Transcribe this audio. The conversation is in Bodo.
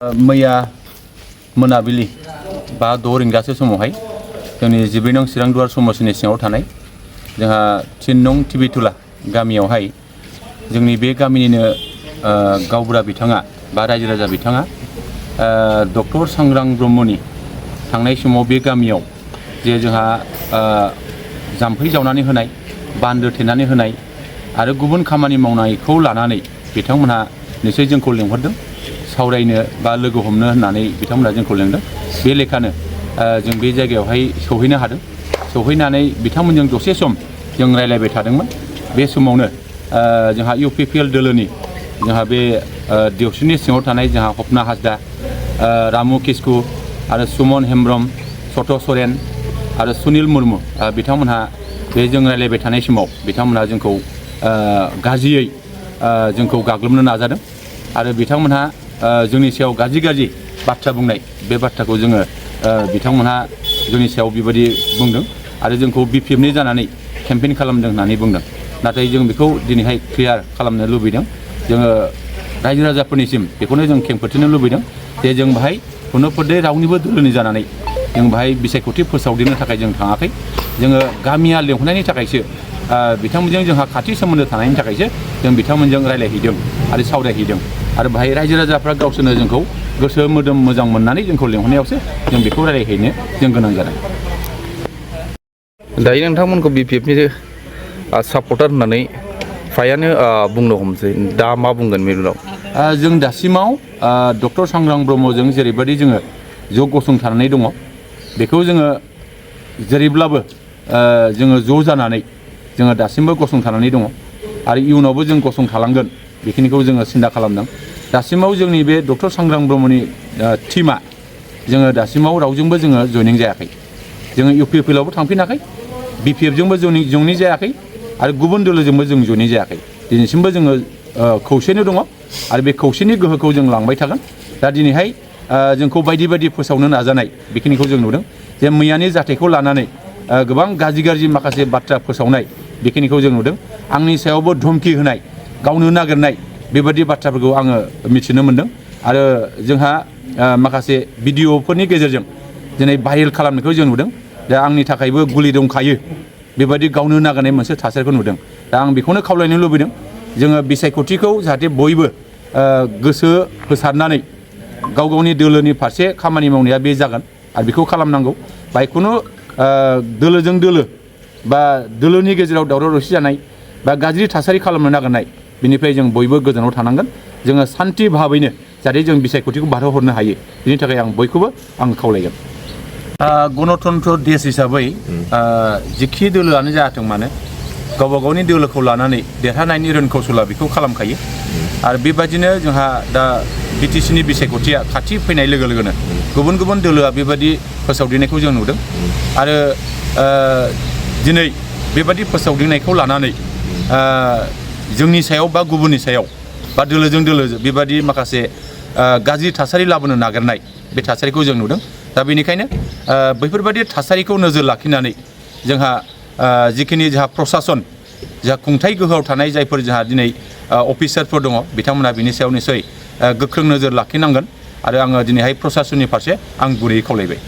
मैया मोनाबिलि बा 6 रिंगासो समावहाय जोंनि 14 नं चिरां दुवार समस्तिनि सिङाव थानाय जोंहा 3 नं टिबिटुला गामियावहाय जोंनि बे गामिनिनो गावबुरा बिथाङा बा रायजो राजा बिथाङा डक्टर सांग्रां ब्रह्मनि थांनाय समाव बे गामियाव जे जोंहा जाम्फै जावनानै होनाय बान्दो थेनानै होनाय आरो गुबुन खामानि मावनायखौ लानानै बिथांमोनहा निश्चय जोंखौ लेंहरदों सावरायनो बा लोगो हमनो होननानै बिथांमोना जोंखौ लेंदों। बे लेखानो जों बे जायगायावहाय सौहैनो हादों। सौहैनानै बिथांमोनजों दसे सम जों रायलायबाय थादोंमोन। बे समावनो जोंहा UPPL दोलोनि जोंहा बे देवस्रिनि सिङाव थानाय जोंहा हपना हासदा, रामु किस्कु आरो सुमन हेम्ब्रम, सत सरेन आरो सुनिल मुर्मु बिथांमोनहा बे जों रायलायबाय थानाय समाव बिथांमोनहा जोंखौ गाज्रियै जोंखौ गाग्लोबनो नाजादों आरो बिथांमोनहा जोंनि सायाव गाज्रि बाथ्रा बुंनाय बे बाथ्राखौ जोङो बिथांमोनहा जोंनि सायाव बेबायदि बुंदों आरो जोंखौ BPFनि जानानै केम्पेइन खालामदों होननानै बुंदों। नाथाय जों बेखौ दिनैहाय क्लियार खालामनो लुबैदों। जोङो रायजो राजाफोरनिसिम बेखौनो जों खेंफोरथिनो लुबैदों जे जों बाहाय खुनु पदे रावनिबो दोलोनि जानानै जों बाहाय बिसायख'थि फोसावदिंनो थाखाय जों थाङाखै। जोङो गामिया लेंहरनायनि थाखायसो बिथांमोनजों जोंहा खाथि सोमोन्दो थानायनि थाखायसो जों बिथांमोनजों रायलायहैदों आरो सावरायहैदों आरो बाहाय रायजो राजाफ्रा गावसोरनो जोंखौ गोसो मोदोम मोजां मोननानै जोंखौ लेंहरनायावसो जों बेखौ रायलायहैनो जों गोनां जादों। दायो नोंथांमोनखौ BPFनि सापर्टार होननानै फ्रायानो बुंनो हमसै, दा मा बुंगोन मिरुलाव? जों दासिमाव डक्टर सांग्रां ब्रह्मजों जेरैबायदि जोङो ज' गसंथानानै दङ बेखौ जोङो जेरैब्लाबो जोङो ज' जानानै जोङो दासिमबो गसंथानानै दङ आरो इयुनावबो जों गसंथालांगोन बेखिनिखौ जोङो सिन्था खालामदों। दासिमाव जोंनि बे डक्टर सांग्रां ब्रह्मनि टिमा जोङो दासिमाव रावजोंबो जोङो जयनिं जायाखै। जोङो UPPLआवबो थांफिनाखै, BPFजोंबो जयनिं जायाखै आरो गुबुन दोलोजोंबो जों जयनिं जायाखै। दिनैसिमबो जोङो खौसेनो दङ आरो बे खौसेनि गोहोखौ जों लांबाय थागोन। दा दिनैहाय जोंखौ बायदि फोसावनो नाजानाय बेखिनिखौ जों नुदों जे मैयानि जाथायखौ लानानै गोबां गाज्रि माखासे बाथ्रा फोसावनाय बेखिनिखौ जों नुदों। आंनि सायावबो धमकि होनाय, गावनो नागिरनाय बेबायदि बाथ्राफोरखौ आङो मिथिनो मोन्दों आरो जोंहा माखासे भिडिअफोरनि गेजेरजों दिनै भाइरेल खालामनायखौ जों नुदों। दा आंनि थाखायबो गुलि दंखायो बेबायदि गावनो नागिरनाय मोनसे थासारिखौ नुदों। दा आं बेखौनो खावलायनो लुबैदों जोङो बिसायख'थिखौ जाहाथे बयबो गोसो होसारनानै गावनि दोलोनि फारसे खामानि मावनाया बे जागोन आरो बेखौ खालामनांगौ। बाय खुनु दोलोजों दोलो बा दोलोनि गेजेराव दावराव दावसि जानाय बा गाज्रि थासारि खालामनो नागिरनाय बिनिफ्राय जों बयबो गोजानाव थानांगोन। जोङो सान्थि भाबैनो जाहाथे जों बिसायख'थिखौ बारहोहरनो हायो बिनि थाखाय आं बयखौबो खावलायगोन। गणतन्त्र देश हिसाबै जिखि दोलोआनो जाथों मानो गावबा गावनि दोलोखौ लानानै देरहानायनि रोंखौसला बेखौ खालामखायो आरो बेबादिनो जोंहा दा BTCनि बिसायख'थिया खाथि फैनाय लोगो लोगोनो गुबुन दोलोआ बेबादि फोसावदिंनायखौ जों नुदों आरो दिनै बेबादि फोसावदिंनायखौ लानानै जोंनि सायाव बा गुबुननि सायाव बा दोलोजों दोलो बेबादि माखासे गाज्रि थासारि लाबोनो नागिरनाय बे थासारिखौ जों नुदों। दा बेनिखायनो बैफोरबादि थासारिखौ नोजोर लाखिनानै जोंहा जिखिनि जोंहा प्रसासन जोंहा खुंथाय गोहोआव थानाय जायफोर जोंहा दिनै अफिसारफोर दङ बिथांमोनहा बिनि सायाव निस्सय गोख्रों नोजोर लाखिनांगोन आरो आङो दिनैहाय प्रसासननि फारसे आं गुरैयै खावलायबाय।